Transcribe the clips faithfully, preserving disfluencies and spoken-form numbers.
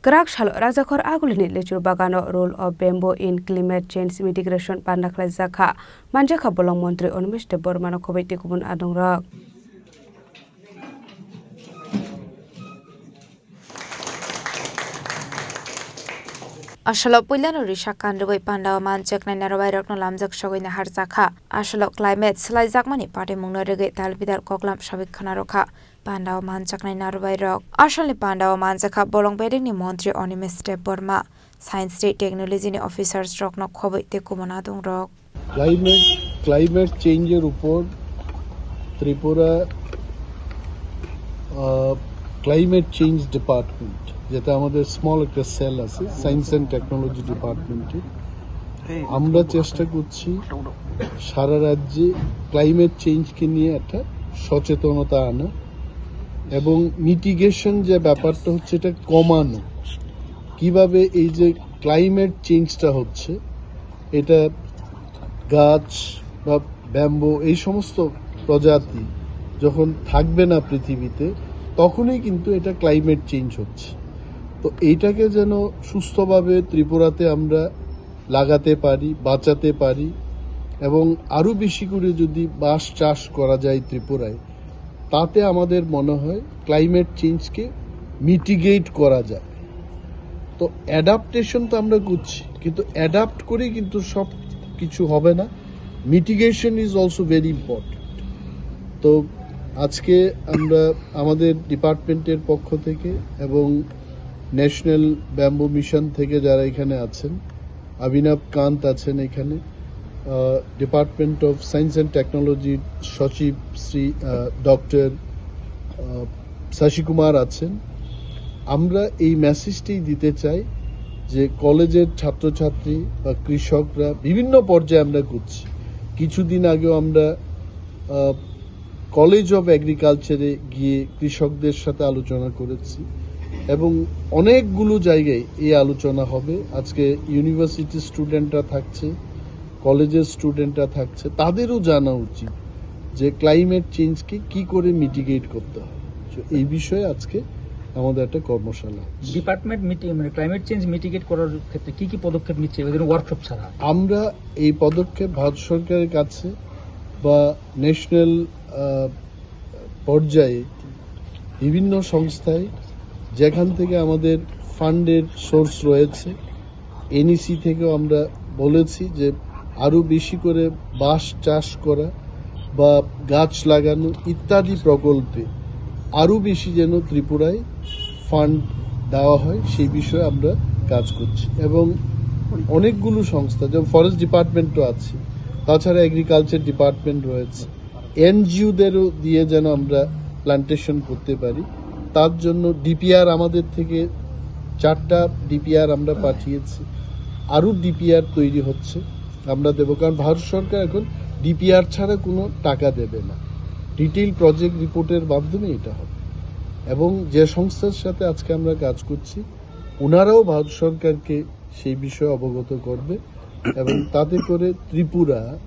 Kwrak salo Rajakhor Agulini Lichur Bagano Role of Bamboo in Climate Change Mitigation panda khlaijak kha, manjakha bolong montri Animesh Debbarmano khobwi tei kubun adongrok. Asolo puilano risa kanrwi pandao manjaknai narwbairokno lamjak sogwi naharjakha. Asolo climate swlaijakmani patimungno rwgwi talbidal koklam sawi khwnarokha. Pandao manjaknai narwbairok. Asolni pandao manjakha bolong bedekni montri Animesh Debbarma, science tei technology ni officers rokno khobwi tei kubun adongrok. Climate, climate change-এর উপর ত্রিপুরা, আহ, climate change department, যেটা আমাদের স্মল একটা সেল আছে science and technology ডিপার্টমেন্টে, আমরা চেষ্টা করছি সারা রাজ্যে ক্লাইমেট চেঞ্জকে নিয়ে একটা সচেতনতা আনা এবং মিটিগেশন যে ব্যাপারটা হচ্ছে, এটা কমানো। কিভাবে এই যে ক্লাইমেট চেঞ্জটা হচ্ছে, এটা গাছ বা ব্যাম্বু এই সমস্ত প্রজাতি যখন থাকবে না পৃথিবীতে, তখনই কিন্তু এটা ক্লাইমেট চেঞ্জ হচ্ছে। তো এইটাকে যেন সুস্থভাবে ত্রিপুরাতে আমরা লাগাতে পারি, বাঁচাতে পারি এবং আরও বেশি করে যদি বাঁশ চাষ করা যায় ত্রিপুরায়, তাতে আমাদের মনে হয় ক্লাইমেট চেঞ্জকে মিটিগেট করা যায়। তো অ্যাডাপ্টেশন তো আমরা করছি, কিন্তু অ্যাডাপ্ট করেই কিন্তু সব কিছু হবে না। Mitigation is also very important. তো আজকে আমরা আমাদের ডিপার্টমেন্টের পক্ষ থেকে এবং ন্যাশনাল ব্যাম্বু মিশন থেকে যারা এখানে আছেন, অভিনব কান্ত আছেন এখানে, আহ, ডিপার্টমেন্ট অফ সায়েন্স অ্যান্ড টেকনোলজির সচিব শ্রী, আহ, ডক্টর, আহ, শশী কুমার আছেন। আমরা এই মেসেজটাই দিতে চাই যে কলেজের ছাত্রছাত্রী বা কৃষকরা বিভিন্ন পর্যায়ে আমরা করছি। কিছুদিন আগেও আমরা, আহ, কলেজ অফ এগ্রিকালচারে গিয়ে কৃষকদের সাথে আলোচনা করেছি এবং অনেকগুলো জায়গায় এই আলোচনা হবে। আজকে ইউনিভার্সিটি স্টুডেন্টরা থাকছে, কলেজের স্টুডেন্টরা থাকছে, তাদেরও জানা উচিত যে ক্লাইমেট চেঞ্জকে কি করে মিটিগেট করতে হয়। তো এই বিষয়ে আজকে আমাদের একটা কর্মশালা। ডিপার্টমেন্ট মিটিং, মানে, ক্লাইমেট চেঞ্জ মিটিগেট করার ক্ষেত্রে কি কি পদক্ষেপ নিচ্ছে, ওই ধরনের ওয়ার্কশপ ছাড়া? আমরা এই পদক্ষেপ ভারত সরকারের কাছে বা ন্যাশনাল, আহ, পর্যায়ে বিভিন্ন সংস্থায় যেখান থেকে আমাদের ফান্ডের সোর্স রয়েছে, এনইসি থেকেও আমরা বলেছি যে আরও বেশি করে বাঁশ চাষ করা বা গাছ লাগানো ইত্যাদি প্রকল্পে আরও বেশি যেন ত্রিপুরায় ফান্ড দেওয়া হয়, সেই বিষয়ে আমরা কাজ করছি। এবং অনেকগুলো সংস্থা, যেমন ফরেস্ট ডিপার্টমেন্টও আছে, তাছাড়া এগ্রিকালচার ডিপার্টমেন্ট রয়েছে, এনজিওদেরও দিয়ে যেন আমরা প্ল্যান্টেশন করতে পারি। তার জন্য ডিপিআর আমাদের থেকে চারটা ডিপিআর আমরা পাঠিয়েছি, আরও ডিপিআর তৈরি হচ্ছে, আমরা দেব। কারণ ভারত সরকার এখন ডিপিআর ছাড়া কোনো টাকা দেবে না, ডিটেইল প্রজেক্ট রিপোর্টের মাধ্যমে এটা হবে। এবং যে সংস্থার সাথে আজকে আমরা কাজ করছি, ওনারাও ভারত সরকারকে সেই বিষয়ে অবগত করবে এবং তাতে করে ত্রিপুরা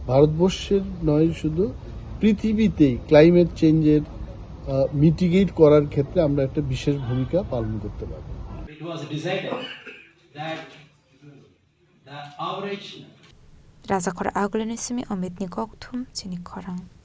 ভারতবর্ষের নয়, শুধু পৃথিবীতেই ক্লাইমেট চেঞ্জের, আহ, মিটিগেট করার ক্ষেত্রে আমরা একটা বিশেষ ভূমিকা পালন করতে পারব। It was decided that the average Rajakhor Agulini simi Omitni kokthum chini khorang.